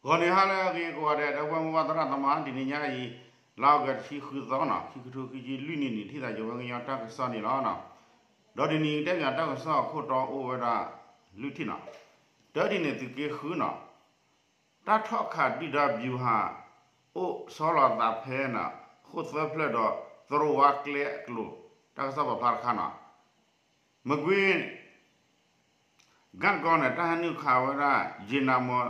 ဂီၤနံၤဟါလၢအဂ့ၤကိးဂၤဒဲး ဒီပုၢ်ဝဲၢ်မိၢ်ပၢ်သရၣ်သမါ တနံၤညါအံၤ လါအီကူးတဆံဃုသီနီၤ ခံကထိခံဆံလွံၢ်နံၣ်န့ၣ် ထံၣ်သးယဝဲကညီတၢ်ကစီၣ်န့ၣ်လီၤ. ဒီးတနံၤအံၤတဲပၠးတၢ်ကစီၣ်အခိၣ်တီအိၣ်ဝဲဒၣ် လွံၢ်ထံၣ်နီၤ. တထံၣ်န့ၣ် သုးက့ဃုနီၤ တၢ်ထီၣ်ခးဒုၣ်ဒါဗျူဟာ အိၣ်ဆီလီၤသးဖဲန့ၣ် ဃိၣ်သၢဖျၢၣ်ဒီး သရိာ်ဝါကျဲအကျိၤ တၢ်ကစီၣ်ပာ်ဖျါတခါနီၤ. မကွ့ ကၣ်ကီန့ၣ် တၢ်ဟဲနုာ်ခးဝဲဒၣ် ယ့နၤမီၢ်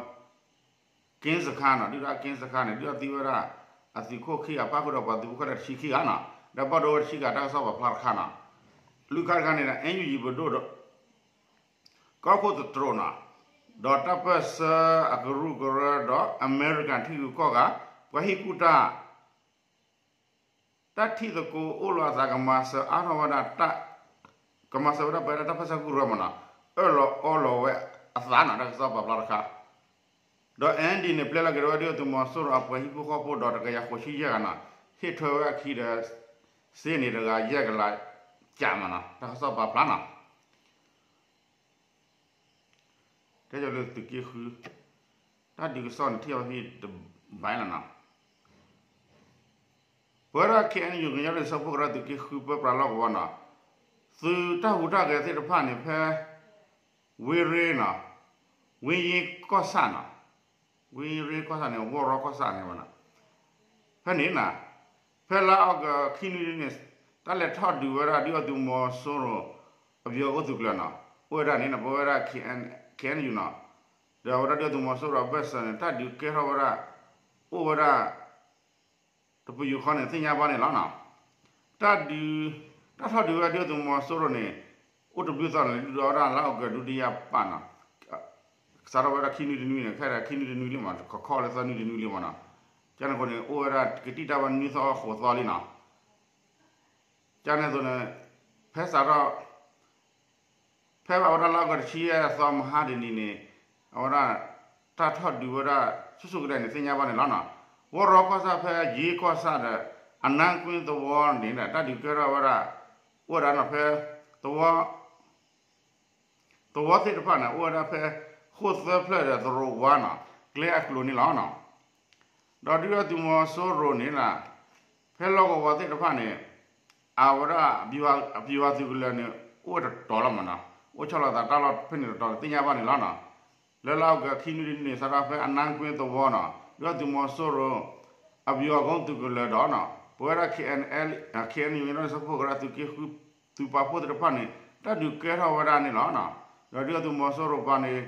က့စခါနီၤ ဒုၣ်ဒါက့စခါန့ၣ် ဒုၣ်ဒါသံဝဲဒၣ် အသုးခိၣ်ခံဂၤ ပၣ်ဃုာ်ဒီးပှၤသုးဖိခဲလၢာ်တဆံခံဂၤနီၤ ဒီးဘၣ်ဒိဝဲတဆံဂၤ တၢ်ကစီၣ်ပာ်ဖျါတခါနီၤ. လွံၢ်ခါတခါန့ၣ် NUG ပဒိၣ်ဒီး ကီၢ်ခိၣ်သတြိာ်နီၤ ဒီးတၢ်ပၢၢ်ဆၢအကရူၢ်ကရၢဒီး အမဲရကၤထံဂုၤကီၢ်ဂၤ ပှၤဟ့ၣ်ကူၣ်တၢ် တၢ်ထံၣ်သကိးအိၣ်လီၤအသး ကမၤစၢၤအါထီၣ်ဝဲဒၣ် ကမၤစၢၤဝဲဒၣ်ပဝဲဒၣ်တၢ်ပၢၢ်ဆၢကရူၢ်ကရၢမနီၤ အၢၣ်လီၤအီလီၤဝဲအသးနီၤ တၢ်ကစီၣ်ပာ်ဖျါတခါ ဒီး NLD န့ၣ် ပျဲလီၤက့ၤဝဲဒၣ်ဒုၣ်ဒါသုးမီၤစိရိၤအပှၤဟံၣ်ဖိဃီဖိဒီးတကယၤဃိးဆံယဲၢ်ဂၤနီၤ ဟ့ၣ်ထွဲဝဲအခံဒီး စ့န့ၣ်တဂၤယဲၢ်ကလး ကးမနီၤ တၢ်ကစီၣ်ပာ်ဖျါနီၤ. တဲလၢသုးက့ဃု တၢ်ဒုးကစီၣ်န့ၣ် ထံၣ်အီၤဖဲတဘၣ်လီၤနီၤ. ပဝဲဒၣ် KNU ကညီဒီကလုာ်စၢဖှိၣ်ကရၢသုးက့ဃုပၢပြးလီၢ်ကဝီၤနီၤ သုးတၢ်ဟူးတၢ်ဂဲၤသ့ၣ်တဖၣ်န့ၣ် ဖဲ ဝ့ရ့နီၤ ဝ့ရ့ကီၢ်ဆၣ်နီၤ ဝ့ရ့ကီၢ်ဆၣ်န့ၣ် ဝီၢ်ရီကီၢ်ဆၣ်န့ၣ်မနီၤ ဖဲန့ၣ်နီၤ ဖဲလါအီကူးခံနွံန့ၣ် တၢ်လဲၤထီၣ်ဒုးဝဲဒၣ်ဒုၣ်ဒါသုးမီၤစိရိၤ အပယီၤကီၢ်သုးကျၢၤနီၤ အိၣ်ဝဲဒၣ်န့ၣ်နီၤ ပဝဲဒၣ် KNU နီၤ ဒီးအဝဲဒၣ်ဒုၣ်ဒါသုးမီၤစိရိၤအဘၢၣ်စၢၤန့ၣ် တၢ်ဒုးကဲထီၣ်ဝဲဒၣ် အိၣ်ဝဲဒၣ် တပယူာ်ဃီန့ၣ် သ့ၣ်ညါဘၣ်န့ၣ်လီၤနီၤ. တၢ်ဒုး တၢ်ထီၣ်ဒုးဝဲဒၣ်ဒုၣ်ဒါသုးမီၤစိရိၤန့ၣ် အိၣ်တဘျုးသီန့ၣ် ဒုးဒီးဝဲဒၣ်လါအီကူးဒုတိယပတ်နီၤ စးထီၣ်ဝဲဒၣ်ခံနွံတနွံန့ၣ် ခဲအံၤခံနွံတနွံလံမး ခီခီလၢသၢနွံတနွံလံမးနီၤ ကန့ၣ်အဃိန့ၣ် အိၣ်ဝဲဒၣ်ကတံၢ်တၢ်ဝဲနွံသီဃိးသီလံနီၤ ကန့ၣ်အသိးန့ၣ် ဖဲစးထီၣ် ဖဲဘၣ်ဝဲဒၣ်လါအီကူးတဆံယဲၢ်သီမဟါတနံၤန့ၣ် အဝဲဒၣ် တၢ်ထီၣ်ဒုးဝဲဒၣ် ဆူၣ်ဆူၣ်ကလဲာ်န့ၣ် သ့ၣ်ညါဘၣ်န့ၣ်လီၤနီၤ. ဝီၢ်ရီကီၢ်ဆၣ်ဖဲယ့ကီၢ်ဆၣ်ဒီး အနါကွ့သဝီန့ၣ် တၢ်ဒုးကဲထီၣ်ဝဲဒၣ် အိၣ်ဝဲဒၣ်နီၤဖဲ သဝီ သဝီသ့ၣ်တဖၣ်န့ၣ် အိၣ်ဝဲဒၣ်ဖဲ ဃိၣ်သၢဖျၢၣ်ဒီးသရိာ်ဝါနီၤ ကျဲအကျိၤန့ၣ်လီၤနီၤ. ဒီးဒုၣ်ဒါသုးမီၤစိရိၤန့ၣ် ဖဲလီၢ်ကဝီၤသ့ၣ်တဖၣ်န့ၣ် အဝဲဒၣ် အပယီၤသုးကလၢၤန့ၣ် အိၣ်တတီၤလီၤမးနီၤ အိၣ်ဆီလီၤသးတၢ်လီၢ်ဖဲန့ၣ်တတီၤန့ၣ် သ့ၣ်ညါဘၣ်န့ၣ်လီၤနီၤ. လၢလါအီကူးခံနွံတနွံန့ၣ် စးထီၣ်ဖဲအနါကွ့သဝီနီၤ ဒုၣ်ဒါသုးမီၤစိရိၤ အပယီၤကီၢ်သုးကလၢၤဒီးနီၤ ပဝဲဒၣ် KNL KNU ကညီဒီကလုာ်စၢဖှိၣ်ကရၢသုးက့ဃု သုးပာ်ဖှိၣ်သ့ၣ်တဖၣ်န့ၣ် တၢ်ဒုးကဲထီၣ်ဝဲဒၣ်န့ၣ်လီၤနီၤ. ဒီးဒုၣ်ဒါသုးမီၤစိရိၤပှၤန့ၣ်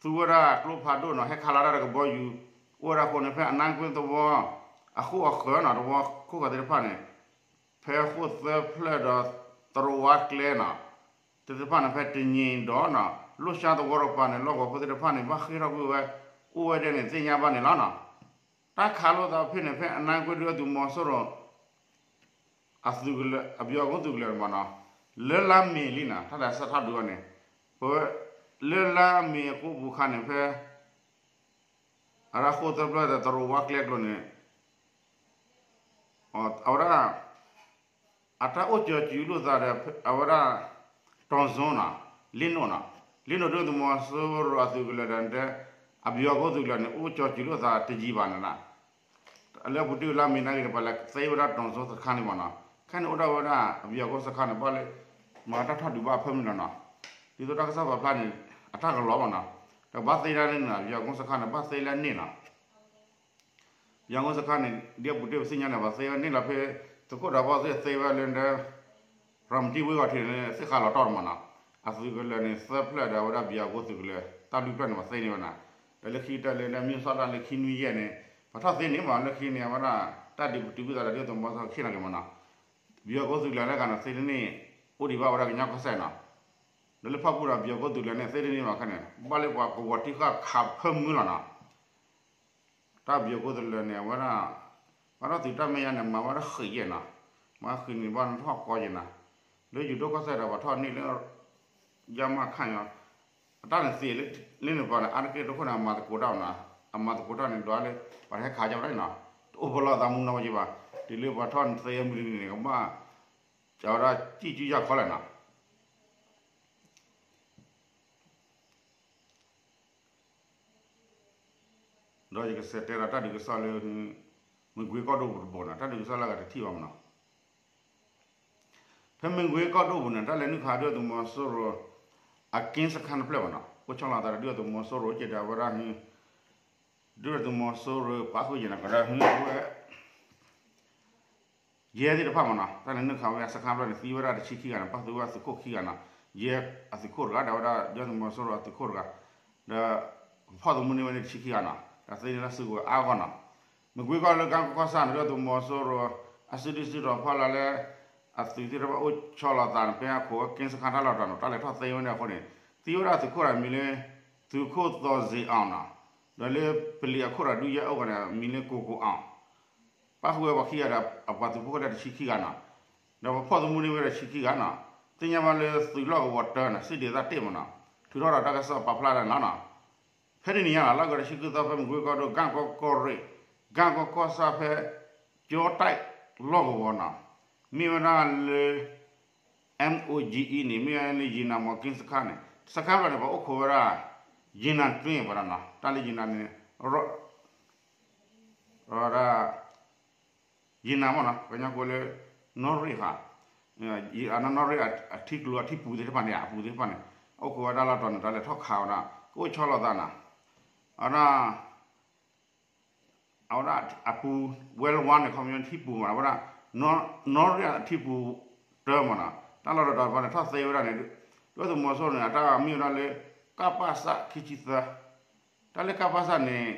သူဝဲဒၣ်ကျိဖးဒိၣ်နီၤ ဟဲခးလီၤတၢ်ဒီးကဘီယူၤ အိၣ်ဝဲဒၣ်အဃိန့ၣ် ဖဲအနါကွ့သဝီ အဃိၣ်အဃၢၤနီၤ သဝီခိၣ်ဃၢၤသ့ၣ်တဖၣ်န့ၣ် ဖဲဃိၣ်သၢဖျၢၣ်ဒီးသရိာ်ဝါကျဲနီၤ သ့ၣ်တဖၣ်န့ၣ် ဖဲတညံၤဒီးနီၤ လိၣ်ဆှါသဝီတကပၤန့ၣ် လီၢ်ကဝီၤဖိသ့ၣ်တဖၣ်န့ၣ် ဘၣ်ဃ့ၢ်ထီၣ်ကွံာ်ဝဲ အိၣ်ဝဲဒၣ်န့ၣ် သ့ၣ်ညါဘၣ်န့ၣ်လီၤနီၤ. တၢ်ခးလိာ်သးဖဲန့ၣ် ဖဲအနါကွ့ဒုၣ်ဒါသုးမီၤစိရိၤ အသုးကလၢၤ အပယီၤကီၢ်သုးကလၢၤမးနီၤ လၢလါမ့ၤလံနီၤ တၢ်လဲၤစးထီၣ်ဒုးဝဲန့ၣ် ပဝဲ လၢလါမ့ၤအကိာ်ပူၤခါန့ၣ် ဖဲ အဝဲဒၣ်ဃိၣ်သၢဖျၢၣ်ဒီးသရိာ်ဝါကျဲအကျိၤန့ၣ် အဝဲဒၣ် အတၢ်အိၣ်ကၠီၤစုလိာ်သးဒီး အဝဲဒၣ် တီၤစိနီၤ လ့နိၣ်နီၤ လ့နိၣ်ဒုၣ်ဒါသုးမီၤစိရိၤအသုးကလၢၤဒီး အပယီၤကီၢ်သုးကလၢၤန့ၣ် အိၣ်ကၠီၤစုလိာ်သးတယံာ်ဘၣ်န့ၣ်လီၤ. လၢပူၤတ့ၢ်လါမ့ၤနာ်က့ၤန့ၣ် ပှၤလဲၤသ့ဝဲဒၣ်တီၤစိစခါန့ၣ်မးနီၤ ခဲန့ၣ်အိၣ်ဒၣ်ဝဲဒၣ်အပယီၤကီၢ်စခါန့ၣ် ဘၣ်လၢ မၤတၢ်ထီၣ်ဒုးဘၣ်ဖၢမုၢ်လီၤနီၤ ဒ်သိးတၢ်ကစီၣ်ပာ်ဖျါန့ၣ် အတၢ်ကလီၤမးနီၤ ဒီးဘၣ်သ့ဒၣ်န့ၣ်နီၤ ပယီၤကီၢ်စခါန့ၣ် ဘၣ်သ့လၢန့ၣ်နီၤ ပယီၤကီၢ်စခါန့ၣ် ဒ်အပူၤတ့ၢ်ပသ့ၣ်ညါန့ၣ် ပှၤသ့ဝဲန့ၣ်လီၤဖဲ သုးခိၣ်ဒးဘီသ့ၣ်သ့ဝဲလၢ ရၤမတံဝ့ၢ်ဂီၤထံးန့ၣ် သ့ၣ်ဃးလီၤတီၢ်တမးနီၤ အသုးကလၢၤန့ၣ် သၢဖျၢၣ်ဒီးအဝဲဒၣ်ပယီၤကီၢ်သုးကလၢၤ တၢ်လွံၢ်ဖျၢၣ်န့ၣ် ပှၤသ့န့ၢ်ဝဲနီၤ ဒီးလၢခံတၢ်လၢလၢမ့ၢ်စီၣ်တၢ်လၢခံနွံယဲၢ်န့ၣ် ပှၤထီၣ်သ့န့ၢ်မး လၢခံန့ၣ် အဝဲဒၣ် တၢ်ဒုးပတုာ်ကွံာ်သးဒီးဒုၣ်ဒါသုးမီၤစိရိၤခ့နီၤက့ၤမးနီၤ ပယီၤကီၢ်သုးကလၢၤလၢကနီၤသ့န့ၢ် အိၣ်ဒံးဘၣ်ဝဲဒၣ်ကညီကီၢ်စဲၣ်နီၤ ဒီးလၢဖၣ်ပူၣ်ဒီးပယီၤကီၢ်သုးကလၢၤန့ၣ် သ့တန့ၢ်မးခဲန့ၣ် ဘၣ်လၢပှၤကဝီၤထံဃာ်ခးဖၢမုၢ်လီၤနီၤ တၢ်ပယီၤကီၢ်သုးကလၢၤန့ၣ် အဝဲဒၣ် ဘၣ်ထီၣ်သုးတၢ်မဲာ်ညါန့ၣ် မၤဝဲဒၣ်ဃံးယဲၢ်နီၤ မၤဃံးန့ၣ် ဘၣ်ထီၣ်ကီယဲၢ်နီၤ လၢယိၤဒိၣ်ကီၢ်စဲၣ်ဒီး ပှၤထီၣ်န့ၢ်လၢ ယါမးခါညီ အတၢ်န့ၣ်သ့လၢန့ၣ်ပှၤန့ၣ် အါတက့ၢ်တခိၣ်န့ၣ် အမၤသကိးတၢ်နီၤ အမၤသကိးတၢ်န့ၣ် ဒွးလၢ ပှၤတဟဲခးကၢ်ဝဲဒၣ်နီၤ တအိၣ်ပလီၢ်သးမူနီၢ်ကယဘၣ် တုၤလၢပှၤထီၣ်န့ၢ်သ့အမုၢ်နံၤန့ၣ် ကဘၣ် ကဝဲဒၣ်စံၣ်စုယၢ်ခီလဲၣ်နီၤ ဒီးယကစံးတဲဒီးတၢ်ဒုးကစီၣ်လၢ မ့ၢ်ကွ့ကီၢ်ဒိၣ်ပူၤတဘိနီၤ, တၢ်ဒုးကစီၣ်လၢအဂၤတထံၣ်ဘၣ်မနီၤ. ဖဲမ့ၢ်ကွ့ကီၢ်ဒိၣ်ပူၤန့ၣ် တၢ်လဲၤနုာ်ခးဒုၣ်ဒါသုးမီၤစိရိၤ အက့စခါတဖျၢၣ်မနီၤ, အိၣ်ဆီလီၤသးဒီးဒုၣ်ဒါသုးမီၤစိရိၤ ကဲဒီးဝဲဒၣ် ဒုၣ်ဒါသုးမီၤစိရိၤပာ်ဃုာ်ယဲနီၤ ကဒီး ယဲသ့ၣ်တဖၣ်မနီၤ, တၢ်လဲၤနုာ်ခးဝဲအစခါတဖျၢၣ်န့ၣ် သံဝဲဒၣ်တဆံခံဂၤန့ၣ် ပာ်ဃုာ်ဝဲအသုးခိၣ်ခံဂၤနီၤ, ယဲအသုးခိၣ်တဂၤ ဒီးဝဲဒၣ်ဒုၣ်ဒါသုးမီၤစိရိၤအသုးခိၣ်တဂၤ, ဒီး ဖီၣ်သမူန့ၢ်ဝဲန့ၣ်တဆံခံဂၤနီၤ, ဒီးသ့န့ၢ်တၢ်စုကဝဲၤအါဂီၢ်နီၤ. မ့ၢ်ကွ့ကီၢ်လၢကၣ်ကီၢ်ကီၢ်ဆၣ်န့ၣ် ဒုၣ်ဒါသုးမီၤစိရိၤ အစုဒုၣ်စုတီၤဖီလာ်လၢ အသုးသ့ၣ်တဖၣ်အိၣ်ဆီလီၤသးန့ၣ် ဖဲအခိၣ်ဝဲက့စခါတၢ်လီၢ်တတီၤန့ၣ် တၢ်လဲၤထီၣ်သ့ဝဲန့ၣ်အဃိန့ၣ် သံဝဲဒၣ်သုးခိၣ်တဂၤမံၤလၢ သုးခိၣ်သီစ့အီၤနီၤ, ဒီးလၢပလံၤအခိၣ်ဒီးဒုးယဲၢ်အိၣ်ဃီန့ၣ် မံၤလၢကိကိအီၤ ပာ်ဃုာ်ဝဲပှၤခံဂၤဒီးအပှၤသုးဖိခဲလၢာ်တဆံခံဂၤနီၤ, ဒီးပဖီၣ်သမူန့ၢ်ဝဲဒီးတဆံခံဂၤနီၤ, သ့ၣ်ညါဘၣ်လၢသုးလီၢ်ကဝီၤတၢန့ၣ် စ့ဒ့းသၣ်တ့ၢ်မနီၤ, ထုးထီၣ်ဒီးတၢ်ကစီၣ်ပာ်ဖျါဒၣ်န့ၣ်လီၤနီၤ. ဖဲန့ၣ်န့ၣ်ညါလီၤ လါကတဆံဃုသီ ဖဲမ့ၢ်ကွ့ကီၢ်ဒိၣ် ကၣ်ကီၢ်ကီၢ်ရ့ၣ် ကၣ်ကီၢ်ကီၢ်ဆၣ်ဖဲ ကၠီတၢ်လီၢ်ကဝီၤနီၤ, မ့ၢ်ဝဲဒၣ်လၢ MOGE န့ၣ် မ့ၢ်ဝဲလၢယံၤနၤမီၤက့စခါန့ၣ် စခါဖျၢၣ်န့ၣ် ပှၤအိၣ်ခိးဝဲဒၣ် ယံၤနၤတွ့ပှၤနီၤ, တၢ်လၢယံၤနၤန့ၣ် ဝဲဒၣ် ယံၤနၤမနီၤ ကညီဖိလၢ နီၣ်ရ့ၣ်ဃီ နီၣ်ရ့ၣ်အထံကျိအထံပူၤသ့ၣ်တဖၣ်န့ၣ် အပူၤသ့ၣ်တဖၣ်န့ၣ် အိၣ်ခိးဝဲဒၣ်လီၤတီၤန့ၣ် တၢ်လဲၤထီၣ်ခးဝဲဒၣ် ကအိၣ်ဆီလီၤသးနီၤ, အဝဲဒၣ် အဝဲဒၣ်အပူၤ ဝဲလဝါန့ၣ် ခီပညီထံပူၤမနီၤ, အဝဲဒၣ် နီၣ်ရ့ၣ်အထံပူၤတၢမနီၤ, တၢ်လီၢ်တတီၤတဖၣ်န့ၣ် ထီၣ်သ့ဝဲဒၣ်န့ၣ် ဒုၣ်ဒါသုးမီၤစိရိၤန့ၣ် အတၢ်မ့ၢ်ဝဲဒၣ်လၢ ကပစ ခံဆံသၢ, တၢ်လၢကပစန့ၣ်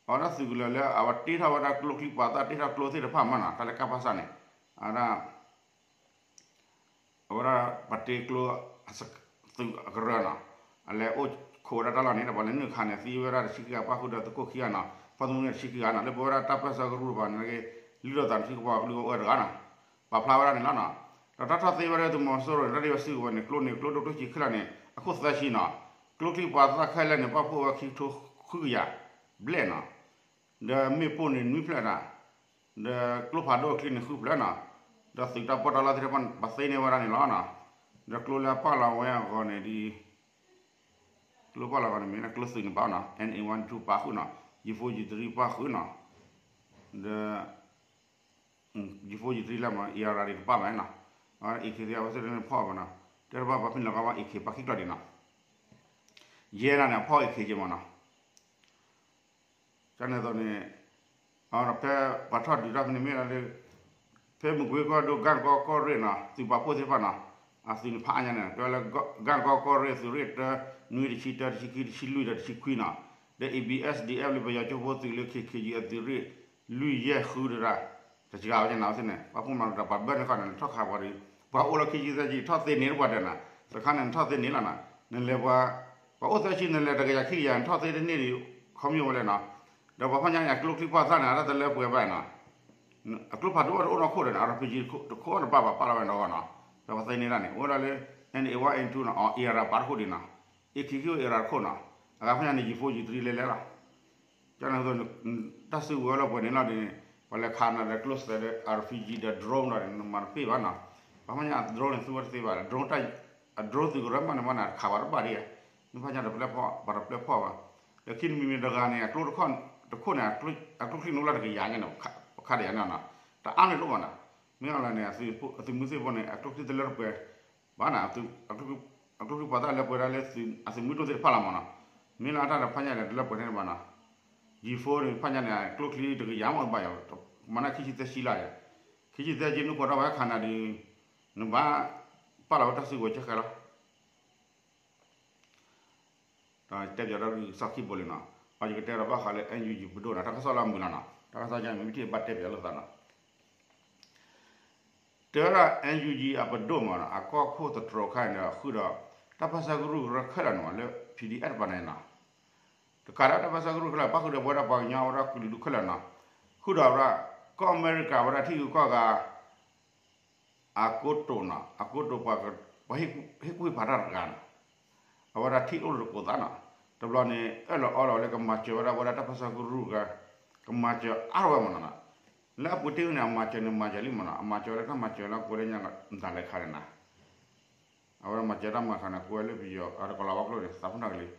အဝဲဒၣ်သုးကလၢၤလၢအဝဲတ့ထီၣ်ဝဲဒၣ်ကျိချံမျိာ်သၣ် တ့ထီၣ်ကျိသ့ၣ်တဖၣ်မနီၤ, တၢ်လၢကပစန့ၣ် အဝဲဒၣ် အဝဲဒၣ်ပှၤတ့ကျိ သုးအကရၢနီၤ, အလဲၤအိၣ်ခိးဝဲဒၣ်တၢ်လီၢ်န့ၣ် ဒီးပှၤလဲၤနုာ်ခးန့ၣ် သံဝဲဒၣ်တဆံခံဂၤ ပာ်ဃုာ်ဒီးသုးခိၣ်ခံဂၤနီၤ, ဖီၣ်သမူန့ၢ်တဆံခံဂၤနီၤ, လၢပဝဲဒၣ်တၢ်ပၢၢ်ဆၢကရူၢ်တဖၣ်န့ၣ် လုၢ်ထီၣ်သးတဆံကပီၤကလုၢ်အိၣ်ဝဲတဂၤနီၤ, ပာ်ဖျါဝဲဒၣ်န့ၣ်လီၤနီၤ. ဒီးတၢ်ထီၣ်သ့ဝဲဒၣ်သုးမီၤစိရိၤန့ၣ် တၢ်ဒ်ဝဲစုကဝဲၤန့ၣ် ကျိန့ၣ် ကျိဒိၣ်ကျိဆံးခဲလၢာ်န့ၣ် အခိၣ်သၢဆံနီၤ, ကျိချံမျိာ်သၣ်ခဲလၢာ်န့ၣ် ပာ်ဖှိၣ်ဝဲခံကထိဃုကယၤဘျဲၣ်နီၤ, ဒီးမ့ၣ်ပိၢ်န့ၣ်နွံဖျၢၣ်နီၤ, ဒီးကျိဖးဒိၣ်အချံန့ၣ်ဃုဖျၢၣ်နီၤ, ဒီးသုးတၢ်ပီးတၢ်လီသ့ၣ်တဖၣ်န့ၣ် ပှၤသ့န့ၢ်ဝဲဒၣ်န့ၣ်လီၤနီၤ, ဒီးကျိလၢအပာ်လီၤဝဲအဂီၢ်န့ၣ်ဒ် ကျိပာ်လီၤအဂီၢ်န့ၣ်မ့ၢ် ကျိသုးန့ၣ်ဘၣ်နီၤ N A one two ပာ်ဃုာ်နီၤ, G four G three ပာ်ဃုာ်နီၤ, ဒီး G four G three လၢမ့ၢ် A R တပာ်ဘၣ်နီၤ, အဝဲ AK သ့ၣ်အဝဲသ့ၣ်တဖီၣ်ဘၣ်နီၤ, တဲတဘၣ်ပှၤဖဲန့ၣ်လီၤကီဘၣ် AK ပာ်ခံကျီၢ်ဒံးနီၤ, ယဲဒၣ်န့ၣ် အဖီၣ် AK က့မ့ၢ်နီၤ ကန့ၣ်သိးန့ၣ် ဖဲပှၤထီၣ်ဒုးတၢ်ဖဲန့ၣ်မ့ၢ်ဒၣ်လၢ ဖဲမကွ့ကီၢ်ဒိၣ် ကၣ်ကီကီၢ်ရ့ၣ်နီၤ သုးပာ်ဖှိၣ်သ့ၣ်တဖၣ်နီၤ, အသုးန့ၣ်ဖးအါညါန့ၣ် တဲလၢ ကၣ်ကီကီၢ်ရ့ၣ် သုးရ့ၣ်တၢ နွံတဆံတၢ တဆံခံ တဆံလွံၢ်ဒီးတဆံခွံနီၤ, ဒီး A B S D F လၢပယီၤကၠိဖိသုးလၢ K K G အသုးရ့ၣ် လွံၢ်ယဲၢ်ဃုတဒၣ် တစှၤဝဲကန့ၣ်ဝဲသ့ၣ်န့ၣ် ပာ်ဖှိၣ်မၤတၢ်ပှၤဘၢၣ်န့ၣ်ဃီန့ၣ် ထီၣ်ခးပှၤဒီး ပှၤအိၣ်လၢခံဆံသၢဆံ ထီၣ်သ့န့ၢ်တပှၤဒီးနီၤ, စခါန့ၣ် နထီၣ်သ့န့ၢ်လီၤနီၤ, နလဲၤပှၤ ပှၤအိၣ်သၢဆံ နလဲၤတကယၤခံကယၤ နထီၣ်သ့တန့ၢ်ဒီး ခီမ့ၢ်ဝဲလဲၣ်နီၤ, ဒီးပှၤဖးညါန့ၣ် အကျိချံမျိာ်သၣ်န့ၣ် အတၢ်တလၢပှဲၤဘၣ်နီၤ, အကျိဖးဒိၣ်အိၣ်တအိၣ်နီၢ်ခိၣ်ဒီးနီၤ RPG တခိၣ်တဘၣ်ဘၣ်ပာ်လီၤဝဲနီၢ်ဂီၢ်နီၤ, ဒီးပှၤသ့န့ၢ်တၢ်န့ၣ် အိၣ်ဝဲဒၣ်လၢ N A one N two နီၤ အ A R ပာ်တခိၣ်ဒံးနီၤ, A K K A R တခိၣ်နီၤ, အဂၤဖးညါန့ၣ် G four G three လဲၤလဲၤလီၤ ကန့ၣ်သိး တၢ်စုကဝဲၤလီၤပှဲၤန့ၣ်လီၤဒီး ပှၤလဲၤခးနၤဒီးကျိသဲးဒီး RPG ဒီး drone ဒီး နမၤတပ့ၢ်ဘၣ်နီၤ, ပှၤဖးညါအ drone န့ၣ် သူဝဲတသ့ဘၣ် drone တၢ် အ drone သုးကရၢမးန့ၣ်မးန့ၣ် ခးဝဲတဘၣ်ဒံးဧါ, မ့ၢ်ဖးညါတပျဲၢ်ဖီၣ် ပှၤတပျဲၢ်ဖီၣ်ဘၣ်, ဒီးခံမံၤမံၤတဂၤန့ၣ် အကျိတခိၣ်န့ၣ် အကျိချံန့ၣ်အိၣ်လၢတကယၤညါန့ၣ် ခးဒံးဧါန့ၣ်နီၤ, တအါန့ၣ်တအိၣ်ဘၣ်နီၤ, မ့ၢ်အီၤလၢန့ၣ် အသုးမုၢ်သ့ၣ်ဖိန့ၣ် အကျိချံတလၢတပှဲၤ ဘၣ်နီၤ, အကျိချံမျိာ်သၣ်လၢပှဲၤဒၣ်လၢ အသုးမုၢ်ဒိၣ်သ့ၣ်တဖၣ်လီၤမးနီၤ, မ့ၢ်လၢအတၢ်တဖးညါဒီး တလၢပှဲၤန့ၣ်ဘၣ်နီၤ, G four န့ၣ် ဖးညါန့ၣ် ကျိချံတကယၤမးဘၣ်ယၤ, မၤန့ၢ်ခံဆံသၢဆံလၢ်ယၤ, ခံဆံသၢဆံနုာ်ဃီဒီးဝဲခးနၤဒီး နဘၣ်ပာ်လီၤဝဲတၢ်စုကဝဲၤကဲဃဲလီၤ, ဒီးတဲပၠးဒီးကစီၣ်ခံဘိလံနီၤ, အယကတဲဒီးဘၣ်ဃးလၢ NUG ပဒိၣ်နီၤ, တၢ်ကစီၣ်လၢအမုာ်လီၤနီၤ, တၢ်ကစီၣ်ယါမ့ၢ်မ့ၢ်ထံၣ်ဘၣ်တဲပၠးလိာ်သးနီၤ တဲဝဲဒၣ် NUG အပဒိၣ်မးနီၤ, အကီၢ်ခိၣ်သတြီၤခါန့ၣ်ဒီး ဃုာ်ဒီး တၢ်ပၢဆှၢကရူၢ်ကရၢခဲလၢာ်န့ၣ်မး လၢ PDF တပၤန့ၣ်နီၤ, တကးဒီးတၢ်ပၢဆှၢကရူၢ်ခဲလၢာ် ပၣ်ဃုာ်ဒီးပဝဲဒၣ်ပှၤကညီဝဲဒၣ်ကလုာ်ဒူၣ်ခဲလၢာ်နီၤ, ဃုာ်ဒီးဝဲဒၣ် ကီၢ်အမဲရကၤဝဲဒၣ်ထံဂုၤကီၢ်ဂၤ အကိတိာ်နီၤ, အကိတိာ်ပှၤ ပှၤဟ့ၣ်ကူၣ်ဟ့ၣ်ဖးတၢ်တဂၤနီၤ, အဝဲဒၣ်ထံၣ်လိာ်တကိးသးနီၤ, တဘျီန့ၣ် အၢၣ်လီၤအီလီၤလၢကမၤစၢၤဝဲဒၣ် ဝဲဒၣ်တၢ်ပၢဆှၢကရူၢ်ကရၢ, ကမၤစၢၤအါထီၣ်ဝဲမးနီၤ, လၢအပူၤတ့ၢ်န့ၣ် အမၤစၢၤန့ၣ် မၤစၢၤလံမးနီၤ, အမၤစၢၤဝဲလၢတၢ်မၤစၢၤလၢကွဲးလၢညါ မတၤလဲၣ်ခါန့ၣ်နီၤ အဝဲမၤစၢၤတၢ်မၤခါန့ၣ် ကွဲးလၢပယီၤ အတကလီၤဝါကျိန့ၣ် သးဖှံနၢ်ကလံၤ,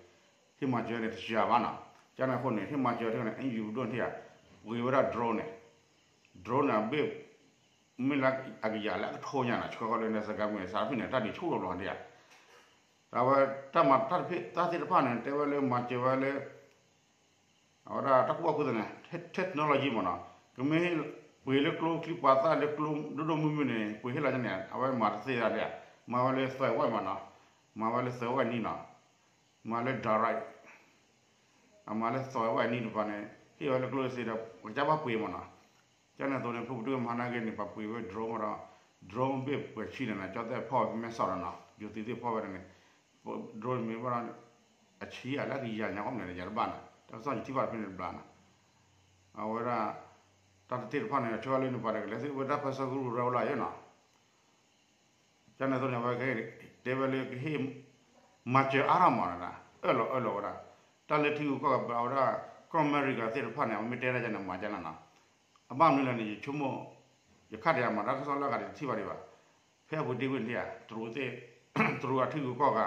ဟ့ၣ်မၤစၢၤန့ၣ် တစှၤဘၣ်နီၤ, ကန့ၣ်အဃိန့ၣ် ဟ့ၣ်မၤစၢၤထဲန့ၣ် အဲၣ်ယူၣ်ပဒိၣ်န့ၣ်ဧါ, ပှ့ၤဝဲဒၣ် drone န့ၣ်, drone န့ၣ် အဘ့ၣ် မ့ၢ်လၢအကယၤလၢအကထိညါနီၤ, ဆှၢဃီလၢန့ၣ် စကဲမုၢ်န့ၣ် စးဖဲန့ၣ် တၢ်ဒုးဆူၣ်လီၤဘျီန့ၣ်ဧါ, အဝဲတၢ်မၤတၢ်တဖ့ၣ်တၢ်သ့ၣ်တဖၣ်န့ၣ် တဲဝဲလၢမၤစၢၤဝဲလၢ အဝဲဒၣ်တၢ်ကူၣ်ဘၣ်ကူၣ်သ့န့ၣ် technology မ့ၢ်နီၤ, ကမ့ၢ်ပှ့ၤလၢကျိချံမျိာ်သၣ်လၢကျိဒိၣ်ဒိၣ်မုၢ်မုၢ်န့ၣ် ပှ့ၤဟ့ၣ်လီၤန့ၣ် အဝဲမၤတသ့ဒၣ်ဒၣ်, မၤဝဲလၢသွဲဝဲမ့ၢ်နီၤ, မၤဝဲလၢသွဲဝဲနံၣ်နီၤ, မၤလၢ direct အမၤလၢသွဲဝဲနံၣ်တပၤန့ၣ် ဟ့ၣ်ဝဲလၢကျိစ့ဒီး ပကစၢ်ဘၣ်ပှ့ၤမ့ၢ်နီၤ, ကန့ၣ်အသိးန့ၣ် ဖိပဒိၣ်မၤနာ်က့န့ၣ် ပှၤပှ့ၤဝဲ drone မ့ၢ်ဒီး drone ဘ့ၣ်ပှဲၤဆံန့ၣ်နီၤ, ကၠီသဲၣ်ဖီၣ်မဲၢ်ဆီးဒီးနီၤ, ယိၤသံသ့ၣ်ဖီၣ်ဝဲဒၣ်န့ၣ် drone မ့ၢ်ဘၣ်ဒီး အဆံးအလၢကယၤညါကီၢ်မ့ၢ်န့ၣ် ယၤတဘၣ်နီၤ, တၢ်ကစီၣ်ယထံၣ်ဘၣ်တဖဲန့ၣ်တဘျီနီၤ, အဝဲဒၣ် တၢ်တသ့ၣ်တဖၣ်န့ၣ် ဆှၢလၢန့ၣ်ပှၤတကလဲၤသ့ၣ်ဝဲတၢ်ပၢဆှၢကရူၢ်ကရၢဝဲလီၤယဲနီၤ, ကန့ၣ်အသိးန့ၣ် အဝဲတဲဝဲလၢကဟ့ၣ် မၤစၢၤအါထီၣ်မ့ၢ်နီၤ, အၢၣ်လီၤအၢၣ်လီၤဝဲဒၣ်, တၢ်လၢထံဂုၤကီၢ်ဂၤဘၣ်ဝဲဒၣ် ကီၢ်အမဲရကၤသ့ၣ်တဖၣ်န့ၣ် အဝဲမ့ၢ်တဲဒၣ်ယဲန့ၣ် မၤကန့ၣ်နီၤ, အဘၣ်မနုၤလဲၣ်န့ၣ် ယဆိကမိၣ် ယခါဒံးမၤတၢ်ကစီၣ်လၢအဂၤဒံးတထံၣ်ဘၣ်ဒံးဘၣ်, ဖဲအပူၤတ့ၢ်ဝံၣ်န့ၣ်ဧါ, တရူးသ့ၣ်, တရူးအထံဂုၤကီၢ်ဂၤ,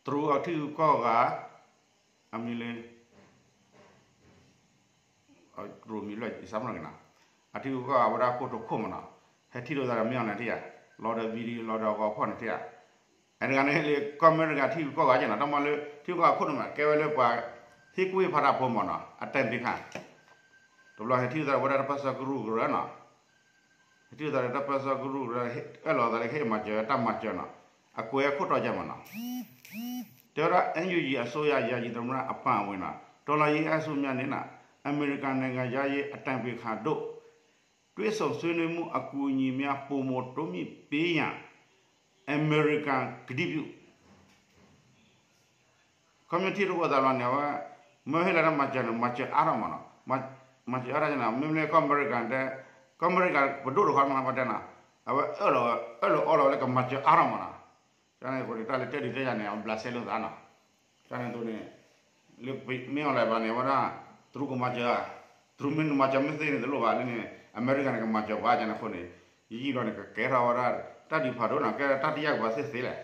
တရူးအထံဂုၤကီၢ်ဂၤ, အမံၤလၢ တရူးမံၤလၢအစးမနီၤက့ၤနီၤ, အထံဂုၤကီၢ်ဂၤဝဲဒၣ်ခိၣ်တိာ်ခိၣ်မ့ၢ်နီၤ, ဟဲထံၣ်လိာ်သးဒီးမ့ၢ်အီၤန့ၣ်ထံၣ်ဧါ, လီၤဒီး video လီၤဒီးအဂီၤဖီၣ်န့ၣ်ထံၣ်ဧါ, အဲတဂၤန့ၣ်လၢကီၢ်အမဲရကၤထံဂုၤကီၢ်ဂၤက့ၤနီၤ, တၢ်မၤလၢ ထံဂုၤကီၢ်ဂၤခိၣ်န့ၣ်မး ကဲဝဲလၢပှၤ ဟ့ၣ်ကူၣ်ဟ့ၣ်ဖးတၢ်ဖိမ့ၢ်နီၤ, အတၢ်သ့ၣ်တဖၣ်, တဘျီဟဲထံၣ်လိာ်သးဒီးဝဲဒၣ်တၢ်ပၢဆှၢကရူၢ်ကရၢနီၤ ဟဲထံၣ်လိာ်သးဒီးတၢ်ပၢဆှၢကရူၢ်ကရၢ, အၢၣ်လီၤသးလၢကဟ့ၣ်မၤစၢၤတၢ်မၤစၢၤနီၤ, အကွဲးအခိၣ်တီယဲမ့ၢ်နီၤ, တဲဝဲဒၣ် NUG အစိုးရယာယီသမ္မတအပါအဝင်နီၤ တော်လှန်ရေးအင်အားစုများနဲ့ အမေရိကန်နိုင်ငံခြားရေးအတိုင်ပင်ခံတို့ တွေ့ဆုံဆွေးနွေးမှုအကူအညီများ ပိုမိုတိုးမြှင့်ပေးရန် အမေရိကန်ကတိပြု ခီမ့ၢ်ထံၣ်လိာ်သးဘျီန့ၣ် အဝဲ မ့ၢ်ဟ့ၣ်လီၤတၢ်မၤစၢၤန့ၣ် မၤစၢၤအါထီၣ်မ့ၢ်နီၤ, မၤစၢၤအါထီၣ်န့ၣ် မ့မ့ၢ်လၢကီၢ်အမဲရကၤတဲ, ကီၢ်အမဲရကၤပဒိၣ်တခီမ့ၢ်တဲနီၤ, အဝဲ အၢၣ်လီၤအီလီၤဝဲလၢကမၤစၢၤအါထီၣ်မ့ၢ်နီၤ, ကန့ၣ်အဃိန့ၣ် တၢ်လၢတဲဒုးတဲယၤန့ၣ် အဘျးစဲလိာ်သးနီၤ, ကန့ၣ်အသိးန့ၣ် လၢမ့ၢ်အီၤလၢၤဘၣ်န့ၣ် အဝဲဒၣ် တရူးကမၤစၢၤ, တရူးမ့ၢ်နမၤစၢၤမ့ၢ်သ့န့ၣ် တလိၣ်ဘၣ်လၢန့ၣ် အမဲရကၤန့ၣ် ကမၤစၢၤပှၤကန့ၣ်အဃိန့ၣ် ယယံာ်လီၤန့ၣ် ကကဲထီၣ်ဝဲဒၣ် တၢ်ဒုးဖးဒိၣ်နီၤ, ကဲတၢ်တယာ်ကဘၣ်သ့ၣ်သ့ၣ်လဲၣ်,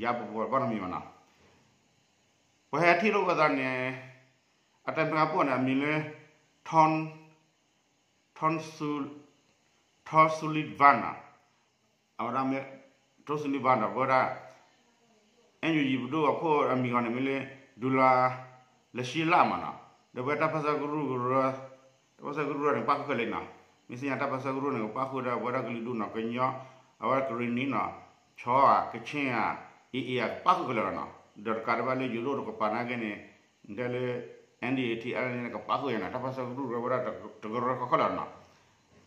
ယၤပပှၤဘၣ်နီတမံၤဘၣ်နီၤ ပှၤဟဲထံၣ်လိာ်ပသးန့ၣ် အတၢ်ပှၤပိာ်န့ၣ် အမံၤလၢ Tom, Tom Su, Tom Sullivan နီၤ, အဝဲဒၣ်မ့ၢ် Tom Sullivan ဒီး ပဝဲဒၣ် NUG ပဒိၣ်အခိၣ်အမံၤဂီၢ်န့ၣ်မ့ၢ်လၢ ဒူလၢ လၢရှံလၢ်မးနီၤ, ဒီးပဝဲတၢ်ပၢဆှၢကရူၢ်ကရၢ, တၢ်ပၢဆှၢကရူၢ်န့ၣ် ပၣ်ဃုာ်ခဲလၢာ်နီၤ, မ့ၢ်သ့ၣ်ညါတၢ်ပၢဆှၢကရူၢ်န့ၣ် ကပၣ်ဃုာ်ဒီးပဝဲဒၣ်ကလုာ်ဒူၣ်နီၤ, ကညီ, အဝဲဒၣ်ကရံၣ်နံၤနီၤ, ခၠီဧါ, ကခ့ၣ်ဧါ, အ့ၣ်အ့ၣ်ဧါ ကပၣ်ဃုာ်ခဲလၢာ်လီၤနီၤ, ဒီးတကးဒံးဘၣ်လၢယိၤဒိၣ်တကပၤနာ်က့န့ၣ်, တဲလၢ NDAA ထံအါန့ၣ် ကပၣ်ဃုာ်ယါနီၤ, တၢ်ပၢဆှၢကရူၢ်ကရၢဝဲဒၣ်တကရၢကီၢ်ခဲလၢာ်လီၤနီၤ,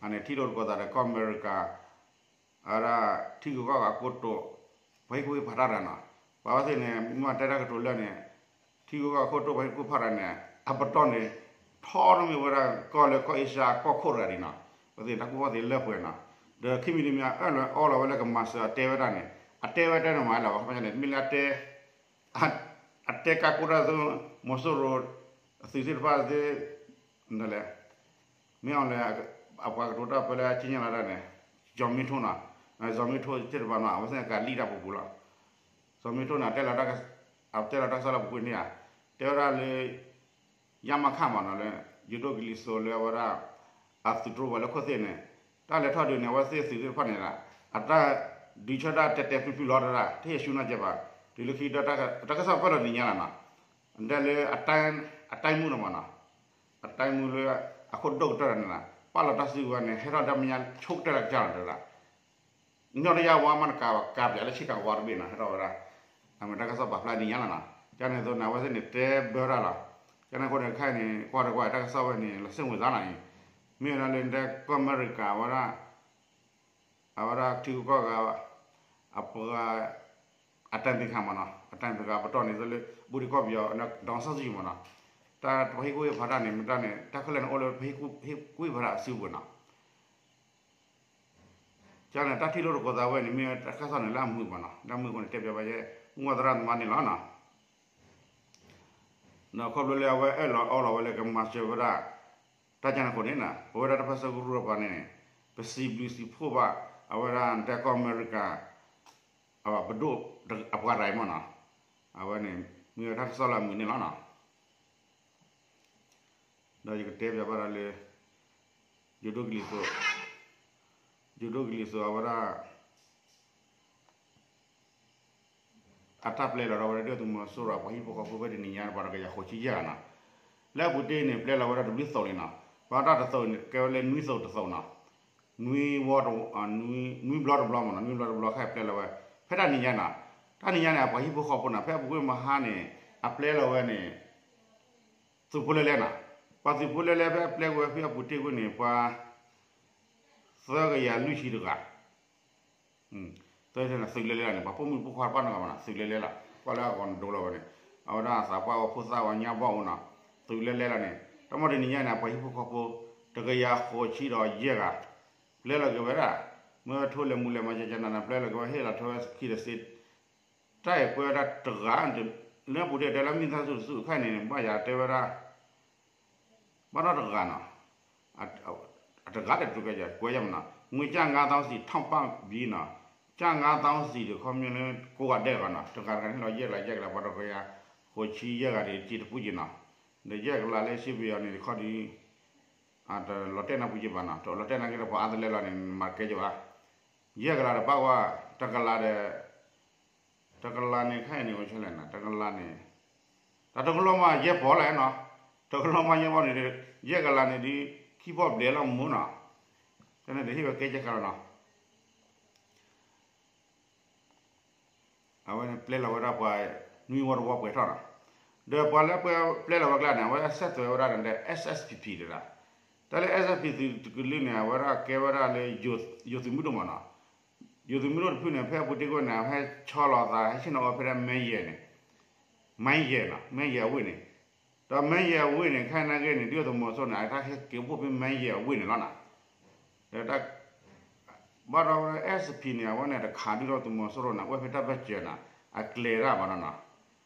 အန့ၣ်ထံၣ်လိာ်တကိးသးဒီးကီၢ်အမဲရကၤ အဝဲဒၣ် ထံဂုၤကီၢ်ဂၤခိၣ်တိာ် ပှၤဟ့ၣ်ကူၣ်ဟ့ၣ်ဖးတၢ်တဂၤနီၤ, ပှၤဝဲသ့ၣ်န့ၣ် မ့ၢ်တဲတၢ်ကတိၤလၢာ်န့ၣ်, ထံဂုၤကီၢ်ဂၤခိၣ်တိာ်ပှၤဟ့ၣ်ကူၣ်ဖးတၢ်န့ၣ် အပတီၢ်န့ၣ် ထီထီၣ်မ့ၢ်ဝဲဒၣ် ကီၢ်လၢကီၢ်အ့ရှါကီၢ်ခိၣ်တဂၤဒံးနီၤ, ပသ့ၣ်တၢ်ကူၣ်ဘၣ်သ့လၢပှဲၤနီၤ, ဒီးခံမံၤတမံၤအအၢၣ်လီၤအီလီၤဝဲလၢကမၤစၢၤအတဲဝဲဒၣ်န့ၣ် အတဲဝဲတဲန့ၣ်မၤလၢၤဘၣ် ခီပညီန့ၣ် မ့ၢ်လၢအတဲ အတဲကါကိးတၢ်သ့ၣ် မီၤစိရိၤ အသုးသ့ၣ်တဖၣ်သ့ၣ် လဲၣ်, မ့ၢ်အီၤလဲၣ်, အပှၤကတိၤတၢ်ဖဲလၢအစံၣ်ညီၣ်လၢတၢ်န့ၣ်, စီၤမ့ထိနီၤ, စီၤမ့ထိသ့ၣ်တဖၣ်နီၤ အဝဲသ့ၣ်ကလံၣ်တၢ်ပူၤပူၤလီၤ, စီၤမ့ထိန့ၣ် အတဲလီၤတၢ်ကစီၣ်လၢပူၤကွံာ်န့ၣ်ဧါ, တဲဝဲဒၣ်လၢ ရမခမးနီၤ လၢ ယိၤဒိၣ်ကလံၤစိးလၢအဝဲဒၣ် အသုးတြိပှၤလၢခိၣ်သ့ၣ်န့ၣ်, တၢ်လဲၤထီၣ်ဒုးန့ၣ် အဝဲသ့ၣ်သုးသ့ၣ်တဖၣ်န့ၣ်လီၤ, အတၢ်ဒုးဆၢတၢ်တဲာ်တဲာ်ဖျုးဖျုးလီၤတဒၣ် တဟ့ၣ်ဆူၣ်နီၢ်ကဲဘၣ်, တုၤလၢခံဒီး တၢ်ကစီၣ်ပၢၢ်လီၤနံၤညါလီၤနီၤ, တဲလၢ အတိုင်းမှူး နီၤမးနီၤ, အတိုင်းမှူး လၢ အခိၣ်ဒိၣ်ကတၢၢ်န့ၣ်လီၤ, ပာ်လီၤတၢ်စုကဝဲၤန့ၣ် ဟဲထီၣ်ဒီးမဲာ်ညါဆိကတၢၢ်တၢ်ကစၢ်လီၤတဒၣ် ညီတယါဝါမးတကးဘၣ် ကးပၠးလၢဆ့ကၤဝါတဘ့ၣ်နီၤ ဟဲထီၣ်ဝဲဒၣ်, အမ့ၢ်တၢ်ကစီၣ်ပာ်ဖျါနံၤညါလီၤနီၤ, ကန့ၣ်အသိးန့ၣ် အဝဲသ့ၣ်န့ၣ်တဲဘၢတၢ်လီၤ, ကန့ၣ်အဃိန့ၣ် ခဲအံၤန့ၣ် ကွၢ်တကွၢ်တၢ်ကစီၣ်ဝဲန့ၣ် လီၤစိတ်ဝင်စားလီၤအံၤ, မ့ၢ်ဝဲဒၣ်လၢနတဲကီၢ်အမဲရကၤဝဲဒၣ် အဝဲဒၣ်ထံဂုၤကီၢ်ဂၤ အပှၤ အတိုင်ပင်ခံမးနီၤ အတိုင်ပင်ခံအပတီၢ်န့ၣ်လၢ ဘူးဒံကီၢ်ပယီၤ ဒေါ်အောင်ဆန်းစုကြည်မးနီၤ, တၢ်ပှၤဟ့ၣ်ကူၣ်ဟ့ၣ်ဖးတၢ်န့ၣ် မ့ၢ်တၢ်န့ၣ် တၢ်ခဲလၢာ်န့ၣ်အိၣ်လၢပှၤဟ့ၣ်ကူၣ်ဟ့ၣ်ဖးတၢ်အစုပူၤနီၤ ကန့ၣ် တၢ်ထံၣ်လိာ်တကိးသးဝဲန့ၣ် မ့ၢ်တၢ်ကစီၣ်န့ၣ်လၢအမုာ်မးနီၤ လၢအမုာ်အဃိန့ၣ် တဲပၠးဘၣ်ယဲ မုၢ်ဝါသရၣ်သမါန့ၣ်လီၤနီၤ, ဒီးခီဖျိလၢအဝဲအၢၣ်လီၤအီလီၤဝဲလၢကမၤစၢၤဝဲဒၣ် တၢ်ကန့ၣ်အဃိန့ၣ်နီၤ ပဝဲဒၣ်တၢ်ပၢဆှၢကရူၢ်တပၤန့ၣ် ပစံးဘျုးစံးဖှိၣ်ဘၣ် အဝဲဒၣ်နတဲကီၢ်အမဲရကၤ အပဒိၣ်အပှၤတဂၤအံၤမးနီၤ, အဝဲန့ၣ် မ့ၢ်ဝဲတၢ်ကစီၣ်လၢအမုာ်န့ၣ်လီၤနီၤ. ဒီးယကတဲပၠးဘၣ်ဒီးလၢ ယိၤဒိၣ်ကလံၤစိး, ယိၤဒိၣ်ကလံၤစိးအဝဲဒၣ် အတၢ်ပျဲလီၤဒီးဝဲဒၣ်ဒုၣ်ဒါသုးမီၤစိရိၤအပှၤဟံၣ်ဖိဃီဖိဖဲတနံၤညါန့ၣ် ပှၤတကယၤဃိးဆံယဲၢ်ဂၤနီၤ. လၢအပူၤတ့ၢ်န့ၣ် ပျဲလီၤဝဲဒၣ်တဘျုးသိးန့ၣ်နီၤ. ပှၤတၢ်တသိးန့ၣ် ကဲဝဲလၢနွံသိးတသိးနီၤ. နွံဝီတ, နွံဘျီတဘျီမ့ၢ်နီၤ, နွံဘျီတဘျီခါပျဲလီၤဝဲ. ဖဲတၢ်နံၤညါနီၤ, တၢ်နံၤညါန့ၣ် အပှၤဟံၣ်ဖိဃီဖိနီၤ, ဖဲအပူၤကွံာ်မဟါန့ၣ် အပျဲလီၤဝဲန့ၣ် သုးဖိလဲလဲနီၤ. ပှၤသုးဖိလဲလဲဖဲအပျဲကွံာ်ဝဲဖဲအပူၤတ့ၢ်ကွံာ်န့ၣ် ပှၤ သၢကယၤလွံၢ်ဆံတဂၤ သုးလဲလဲလီၤန့ၣ် ပှၤပိာ်မုၣ်ပိာ်ခွါတဖၣ်နီတဂၤဘၣ်နီၤ, သုးလဲလဲလီၤ. ကွၢ်လၢအဂီၤန့ၣ်ဒိလီၤဝဲန့ၣ် အဝဲဒၣ်သးပှၢ်ဝဲဖိသၣ်ဝဲညါဘီၣ်အိၣ်နီၤ, သုးလဲလဲလီၤန့ၣ် တၢ်မ့ၢ်တနံၤညါန့ၣ် အပှၤဟံၣ်ဖိဃီဖိ တကယၤဃိးဆံဒီးယဲၢ်ဂၤ ပျဲလီၤက့ၤဝဲဒၣ်, မ့ၢ်ဝဲထိလဲၤမူလဲၤမၤကကနၤန့ၣ် ပျဲလီၤက့ၤဝဲဟ့ၣ်လီၤထွဲဝဲခံဒီးစ့ တၢ်အံၤကွဲးဝဲဒၣ်တဂၤ, လၢပူၤတ့ၢ်တဲလၢမံသးစူၤတစူၤခါန့ၣ် ဘၣ်ယၤတဲဝဲဒၣ် ဘၣ်နီတဂၤနီၤ, အတဂၤဒီးတကကွဲးယၤမနီၤ, ငွေကျပ်ငါးသောင်းစီ ထောက်ပံ့ပြီးနီၤ, ကျပ်ငါးသောင်းစီဒီး ခီပညီလၢကိးဂၤဒဲးဂၤနီၤ, တဂၤတဂၤန့ၣ်လီၤ ယဲၢ်ကလးယဲၢ်ကလး ပှၤတကယၤဃိးဆံယဲၢ်ဂၤဒီး တံၤတပူၤက့ၤနီၤ, ဒီးယဲၢ်ကလးလၢစ့ပယီၤန့ၣ်တခီဒီး တလီၤတဲာ်နၤပူၤက့ၤဘၣ်နီၤ, တလီၤတဲာ်နၤက့ၤဒီးပှၤအါတလဲလီၤန့ၣ် မၤကဲက့ၤဘၣ်, ယဲၢ်ကလးဒီးဘၣ်ဝဲ တကလးဒီး တကလးန့ၣ် ခဲအံၤန့ၣ် အိၣ်ဆဲလဲၣ်နီၤ, တကလးန့ၣ် တၢ်တကလီၢ်မးယဲၢ်ပီၢ်လဲၣ်နီၤ, တကလီၢ်မးယဲၢ်ပီၢ်န့ၣ်ဒီး ယဲၢ်ကလးန့ၣ်ဒီး ခံပီၢ်ဘျဲးလီၤမူနီၤ, တၢ်န့ၣ်တဟ့ၣ်ဝဲကဲကဲခါလီၤနီၤ. အဝဲန့ၣ်ပျဲလီၤဝဲဒၣ်ပှၤ နွံဝီတဝီပှဲၤထီၣ်နီၤ, ဒီးပှၤလၢပျဲလီၤဝဲကျါန့ၣ် အဝဲဒၣ်ဆက်သွယ်ဝဲဒၣ်ဒီး S S P P တဒၣ်, တၢ်လၢ S S P P သုးတကလုာ်န့ၣ် အဝဲဒၣ်ကဲဝဲဒၣ်လၢ ယိၤသုးမုၢ်ဒိၣ်မးနီၤ, ယိၤသုးမုၢ်ဒိၣ်တဖုန့ၣ် ဖဲအပူၤတ့ၢ်ကွံာ်န့ၣ် အဟဲဆီလီၤသး ဟဲဆ့ၣ်နီၤအီၤဖဲဒၣ်မဲယဲၢ်န့ၣ်, မဲယဲၢ်နီၤ, မဲယဲၢ်အဝ့ၢ်န့ၣ်, ဒီးမဲယဲၢ်အဝ့ၢ်န့ၣ် ခဲအံၤနာ်က့န့ၣ် ဒုၣ်ဒါသုးမီၤစိရိၤန့ၣ် အတၢ်ဟဲက့ၤအိၣ်ဖှိၣ်ဖဲမဲယဲၢ်အဝ့ၢ်န့ၣ်လီၤနီၤ, ဒီး ဘၣ်ဒီး S S P P န့ၣ် အဝဲန့ၣ်တခးဒုၣ်ဒါသုးမီၤစိရိၤန့ၣ် အဝဲဖဲတၢ်ဘၢၣ်စၢၤနီၤ, အကျဲၤတၢ်ဘၣ်နီၤနီၤ,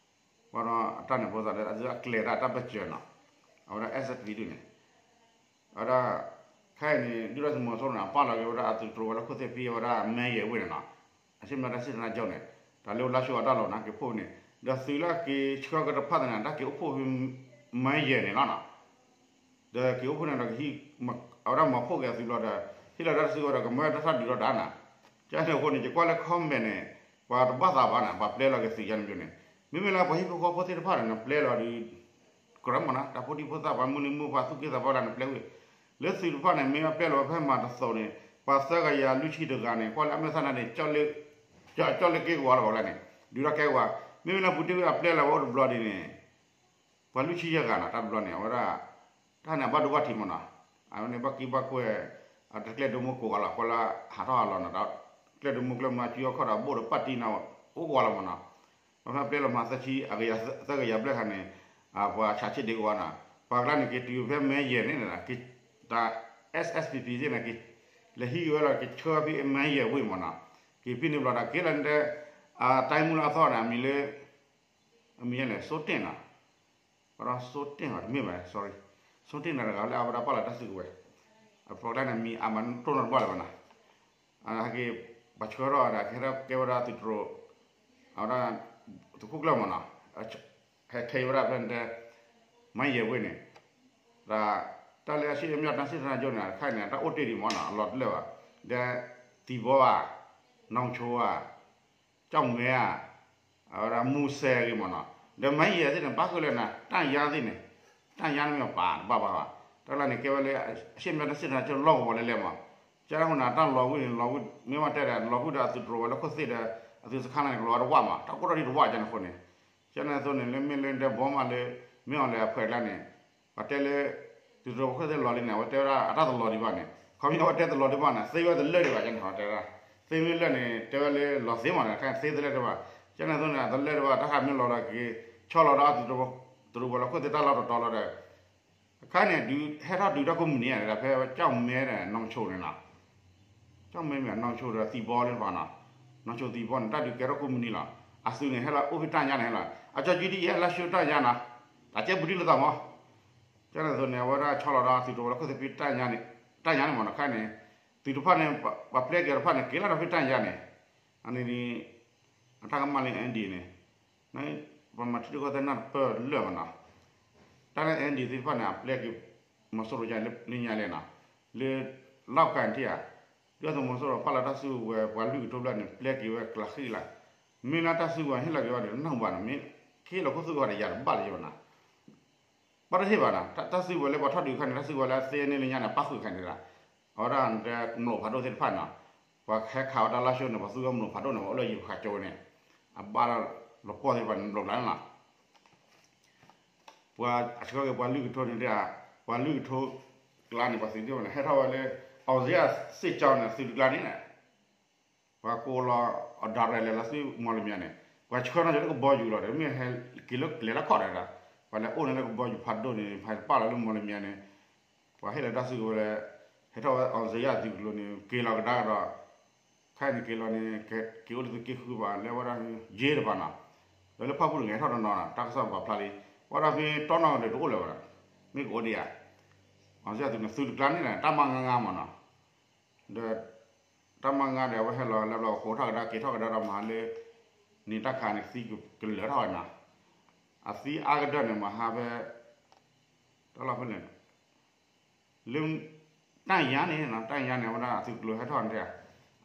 ဘၣ်ဒီးအတၢ်န့ၣ်ဖိသၣ်လၢအကျဲၤတၢ်တၢ်ဘၢၣ်စၢၤနီၤ, အဝဲဒၣ် S S P P ဒုၣ်န့ၣ် အဝဲဒၣ် ခဲအံၤန့ၣ် ဒုၣ်ဒါသုးမီၤစိရိၤန့ၣ် အပာ်လီၤက့ၤဝဲဒၣ်အသုးတြိၤဝဲလၢခိၣ်သ့ၣ်ဖဲအဝဲဒၣ်မဲယဲၢ်အဝ့ၢ်န့ၣ်နီၤ, အဆ့ၣ်မတၢ်စံၣ်တၢ်ကၠိန့ၣ်, တၢ်လၢအိၣ်လါၡိအတၢ်လီၢ်န့ၣ် က့ၤဖှိၣ်န့ၣ်, ဒီးသုးလၢက့ၤဆှၢက့ၤတဖၣ်သနာ် တၢ်က့ၤအိၣ်ဖှိၣ်ဖဲမဲယဲၢ်န့ၣ်လီၤနီၤ ဒီးက့ၤအိၣ်ဖှိၣ်န့ၣ်ဒီး အဝဲဒၣ်မၤဖှိၣ်က့ၤအသုးဘျီဒီး ဟ့ၣ်လီၤတၢ်တစုဝဲဒီး ကမၢတၢ်ထီၣ်ဒုးထီၣ်ဒါနၤ, ကန့ၣ်အဃိန့ၣ် ယကွၢ်လၢ comment န့ၣ် ပှၤတဘၣ်သးဘၣ်နၤ ပှၤပျဲလီၤက့ၤသုးယါန့ၣ်ပျိန့ၣ်, မ့မ့ၢ်လၢပှၤဟံၣ်ဖိဃီဖိသ့ၣ်တဖၣ်န့ၣ် ပျဲလီၤဒီး ကြၢးမနီၤ တၢ်ဖိဒံဖိသၣ်ပှၤမုၢ်လံမုၢ်ပှၤသူၣ်က့သးပှၢ်လၢန့ၣ် ပျဲဝဲ လၢသုးတဖၣ်န့ၣ် မ့ၢ်အပျဲလီၤဝဲဖဲမၤတသိးန့ၣ် ပှၤသၢကယၤလွံၢ်ဆံတဂၤန့ၣ် ကွၢ်လၢအမဲာ်သၣ်နာ်န့ၣ် ကၠီၣ်လၢက့ကဝီၤလၢပှၤလၢန့ၣ် ဒုးထီၣ်ကဲကဝီၤ, မ့မ့ၢ်လၢပူၤတ့ၢ်ဝဲအပျဲလီၤဝဲအိၣ်တဘျီဒ်န့ၣ် ပှၤလွံၢ်ဆံယဲၢ်ဂၤနီၤ တၢ်တဘျီန့ၣ် အဝဲဒၣ် တၢ်န့ၣ်အဘၣ်ဒိဘၣ်ထံးမနီၤ, အဝဲန့ၣ်ဘၣ်က့ဘၣ်ကွဲ အတၢ်ကျဲဒိၣ်မုၢ်ကိးဂၤလီၤ ကွၢ်လၢဟးထီၣ်ဟးလီၤနီၤ ကျဲဒိၣ်မုၢ်ကျဲမနုၤစုအီခီၣ်ဒီးဘိၣ်ဒီးပာ်တံၢ်နီၤ အိၣ်ကဝီၤလီၤမနီၤ, ပှၤဖဲပျဲလီၤမၤသၢဆံ သၢကယၤဘျဲၣ်ခါန့ၣ် ပှၤဆးဆ့ဒ့ကဝီၤနီၤ, ပှၤကျါန့ၣ် က့ၤတုၤဖဲမဲယဲၢ်န့ၣ် တၢ် S S P P သ့ၣ်န့ၣ် က့ၤ လဲၤဟံးဝဲလီၤ က့ၤဆှၢဖဲမဲယဲၢ်ဝ့ၢ်မနီၤ, က့ၤဖဲန့ၣ်ဘျီဒီး က့ၤလီၤန့ၣ် တၢ်မူလၢအသီန့ၣ် အမံၤလၢ အမံၤလဲၣ် စိုးတင့်နီၤ, ဘၣ်ဒီး စိုးတင့်ဘၣ် တမ့ၢ်ဘၣ် sorry, စိုးတင့်န့ၣ်တဂၤလၢအဝဲဒၣ်ပာ်လီၤတၢ်စုကဝဲၤ, အပျဲလီၤန့ၣ် မံၤအမၤတိၢ်နီတဘၣ်လၢၤဘၣ်နီၤ, ဟဲက့ၤ ပှၤဆှၢထီၣ်ဝဲဒၣ် ကဟဲထီၣ်ကဲဝဲဒၣ်သုးတြိၤ, အဝဲဒၣ် သုးခိၣ်ကျၢၢ်မနီၤ, ဟဲထဲးဝဲဒၣ်ဖဲန့ၣ် မဲယဲၢ်ဝ့ၢ်န့ၣ်, ဒီး တၢ်လၢအဆ့ၣ်အမၠၣ်တၢ်စံၣ်တၢ်ကၠိန့ၣ် အခါန့ၣ် တၢ်အိၣ်တ့ၢ်ဒံးမနီၤ အလီၤတလၢာ်ဘၣ်, ဒီး သံဘီဧါ, နီၢ်ဆိဧါ ကၠီၣ်မဲဧါ, အဝဲဒၣ်မူစဲဂ့ၤမနီၤ, ဒီးမဲယဲၢ်သ့ၣ်န့ၣ် ဘၣ်ဃုာ်လၢနၤ တၢ်ယါသ့ၣ်န့ၣ်, တၢ်ယါန့ၣ်မ့ၢ်ပာ်တဘၣ်ဘၣ်ဘၣ်, တၢ်လၢန့ၣ်ကဲဝဲလၢ အဆ့ၣ်မၠၣ်တၢ်စံၣ်တၢ်ကၠိလီၢ်ကဝီၤလဲၤလဲၤမး, ကဲဒၣ်ဃိန့ၣ် တၢ်လီၤဝံၣ်န့ၣ် လီၤဝံၣ် မ့ၢ်ဝဲတဲဒီး လီၤဝံၣ်ဒီးအသုးတြိၤဝဲလၢခိၣ်သ့ၣ်ဒီး အသုးစခါန့ၣ် ကလီၤဝဲတဝၣ်မး တၢ်ကိၢ်ထီၣ်ဒံးတဝၣ်ကဲန့ၣ်အဃိန့ၣ်, ကဲန့ၣ်အသိးန့ၣ် လၢမ့ၢ်လၢဒဲဘီမးလၢ မ့ၢ်အီၤလဲၤအဖှဲးကျါန့ၣ် ပှၤတဲလၢ သုးတြိၤခိၣ်သ့ၣ်လီၤလံန့ၣ် အဝဲတဲဝဲဒၣ်အတၢ်တလီၤဒံးဘၣ်န့ၣ်, ခီပညီအဝဲတဲတလီၤဒံးဘၣ်န့ၣ် သ့ဝဲတလၢာ်ဒံးဘၣ် ကဲန့ၣ် တဲဝဲဒၣ်, သ့မ့ၢ်လၢာ်န့ၣ် တဲဝဲလၢလီၤသ့မးန့ၣ် ခဲသ့တလၢာ်ဒံးဘၣ်, ကဲန့ၣ်အသိးန့ၣ် အတလၢာ်ဒံးဘၣ် တၢ်ဟးမ့ၢ်လီၤဒီးက့ၤ ဆီလီၤဒီးအသုးတြိၤ တရူးပှၤလီၢ်ခိၣ်သ့ၣ်တၢ်လီၢ်တတီၤလီၤဒီး အခါန့ၣ် ဒုးဟဲထီၣ်ဒုးတၢ်ကိးမုၢ်နံၤဧါ ဒီးဖဲကၠီၣ်မဲဒီးနီၢ်ဆိန့ၣ်လီၤ, ကၠီၣ်မဲမ့ၢ်နီၢ်ဆိဒီး သံဘီလၢပှၤနီၤ, နီၢ်ဆိသံဘီန့ၣ် တၢ်ဒုးကဲထီၣ်ကိးမုၢ်နံၤလီၤ, အသုးန့ၣ် ဟဲလီၤအိၣ်ဖဲတၢ်ညါန့ၣ်လီၤ, အကၠီကၠံဒ်အံၤ ဟဲလီၤဆှၢတၢ်ညါနီၤ, တၢ်ကဲပူၤဒံးလၢသးမီၤ, ကဲန့ၣ်အသိးန့ၣ် အဝဲဒၣ်ဆီလီၤဒီးအသုးတရူးပှၤလီၢ်ခိၣ်သ့ၣ်ဖဲတၢ်ညါန့ၣ်, တၢ်ညါန့ၣ်မ့ၢ်နီၤ ခါန့ၣ်, သုးတဖၣ်န့ၣ် ပှၤပျဲက့ၤတဖၣ်န့ၣ် က့ၤလီၤဒီးဖဲတၢ်ညါန့ၣ်, အန့ၣ်န့ၣ် အတၢ်ကမၣ်လၢ N D A န့ၣ်, န ပှၤမၤထံရူၢ်ကီၢ်သဲးနၢ်တပၢၢ်လၢာ်ဘၣ်နီၤ, တၢ်လၢ N D သ့ၣ်တဖၣ်န့ၣ် အပျဲက့ၤ မီၤစိရိၤယါလၢညါလဲၣ်နီၤ, လၢ လီၢ်ကၤန့ၣ်ထံၣ်ဧါ, ဒုၣ်ဒါသုးမီၤစိရိၤပာ်လီၤတၢ်စုကဝဲၤ ပှၤလုၢ်ကထိဖျၢၣ်န့ၣ် ပျဲက့ၤဝဲကျးဃံလၤ, မ့ၢ်လၢတၢ်စုကဝဲၤဟ့ၣ်လီၤက့ၤဝဲဒီး နၢ်ဟူဘၣ်နီၤ, မ့ၢ်ကဟ့ၣ်လီၤခိၣ်သူၣ်ကဝဲၤဒီးယၤတဘၣ်လၢၤဘၣ်နီၤ ဘၣ်တဟ့ၣ်ဘၣ်နီၤ, တၢ်စုကဝဲၤလၢပှၤထီၣ် ဒုးခါန့ၣ် တၢ်စုကဝဲၤလၢအသ့န့ၢ်လၢညါန့ၣ် အပၣ်ဃုာ်ခါန့ၣ်ဒီး, အဝဲဒၣ်ကမျိးဖးဒိၣ်သ့ၣ်တဖၣ်နီၤ, ပှၤဟဲခးဝဲတၢ်လီၢ်ဆှိန့ၣ် ပှၤသူဝဲကမျိးဖးဒိၣ်န့ၣ် ပှၤအိၣ်လၢယိၤဃာ်ကၠိန့ၣ်, အဘၣ်လီၤပှီၢ်သ့ၣ်တဖၣ်န့ၣ် နဘျီးကျါန့ၣ်နီၤ ပှၤအဆှၢက့ၤပှၤလုၢ်ကထိန့ၣ်, ပှၤလုၢ်ကထိကျါန့ၣ် ပှၤသုးသ့ၣ်တဖၣ်န့ၣ် ဟဲထီၣ်ဝဲလၢ အောင်ဇေယျစစ်ကြောင်းန့ၣ် သုးတကျါန့ၣ်, ပှၤကိးလီၤအီၤ ဒၣ်ရဲၣ် လဲၤလီၤဆူမီၣ်လမၠဲၣ်န့ၣ်, ပှၤဆှၢနီၤလၢကဘီယူၤလီၤဒီး မ့ၢ်ဟဲက့ၤလၢကျဲလၢခီၣ်ဒီး, ပှၤလဲၤအိၣ်န့ၣ်လၢကဘီယူၤဖးဒိၣ်န့ၣ် ပှၤပာ်လီၤလၢမီၣ်လမၠဲၣ်န့ၣ်, ပှၤဟ့ၣ်လီၤတၢ်စုကဝဲၤလၢ ဟဲထီၣ်ဝဲ အောင်ဇေယျ သုးကလၢၤန့ၣ် က့ၤလီၤကဒါကဒီး, ခဲအံၤန့ၣ်က့ၤလီၤန့ၣ် က့ၤအိၣ်လၢသုးက့ဃုဘၣ် လၢဝဲဒၣ် ယ့တပၤနီၤ, ဒီးလၢဖၣ်ပူၣ်တဂၤဟဲထီၣ်တနီၤနီၤ တၢ်ကစီၣ်ပာ်ဖျါလံ, ပှၤဒီးဖဲတီနီၤဒီးတအိၣ်လၢၤဘၣ်, မ့ၢ်ကအိၣ်ဒံးဧါ, အောင်ဇေယျ သုးကလၢၤန့ၣ် တၢ်မၤငါငါမးနီၤ, ဒီး တၢ်မၤငါဒီး အဝဲဟဲလီၤလၢဘျီ ကဃိးထီၣ်ကဒါ က့ၤထီၣ်ကဒါဒီးမၤဟါလၢ န့ၣ်တၢ်ခးန့ၣ် သံကလၢာ်ထီၣ်ဝဲနီၤ, အသံအါကတၢၢ်န့ၣ် မၤဟါဖဲ တၢ်လီၢ်ဖဲလဲၣ်, လၢ တၢ်ယါန့ၣ်နီၤ, တၢ်ယါန့ၣ် အဝဲဒၣ်အသုးကျိၤဟဲထီၣ်န့ၣ်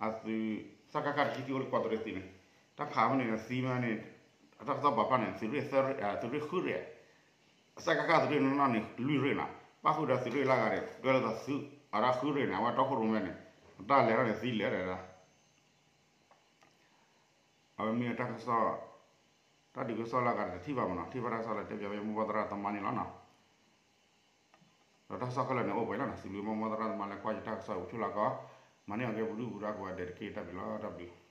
အသုး စကခ တဆံခံ အိၣ်လၢကီးတရံးသုးန့ၣ်, တၢ်ခးဖဲန့ၣ် သံမးန့ၣ် အတၢ်ကစီၣ်ပာ်ဖျါန့ၣ် သုးရ့ၣ်ဃုရ့ၣ်, စကခ သုးရ့ၣ်နီၢ်နီၢ်န့ၣ် လွံၢ်ရ့ၣ်နီၤ, ပၣ်ဃုာ်ဒီးသုးရ့ၣ်လၢအဂၤန့ၣ် တွဲလၢသုးအရ့ၣ်ဃုရ့ၣ်န့ၣ် အဝဲတီခိၣ်ရိၣ်မဲန့ၣ် အတၢ်လဲၤထီၣ်န့ၣ်သံလဲၤဒီး အဝဲမ့ၢ်တၢ်ကစီၣ်, တၢ်ဒုးကစီၣ်လၢအဂၤတထံၣ်ဘၣ်မးနီၤ, ထံၣ်ဘၣ်တၢ်ကစီၣ်လၢတဲပၠးဝဲမိၢ်ပှၢ်သရၣ်သမါန့ၣ်လီၤနီၤ, ဒီးတၢ်ကစီၣ်ခဲလၢာ်န့ၣ် အိၣ်ပှဲၤလီၤနီၤ, စံးဘျုးမိၢ်ပှၢ်သရၣ်သမါလၢကွၢ်ယတၢ်ကစီၣ်အိၣ်ဆူၣ်လီၤကီး, မၤန့ၢ်အီၤက့ၤပဒုၣ်ပဒါကိးဂၤဒဲးတက့ၢ်, တၢ်ဘျုးလီၤ, တၢ်ဘျုး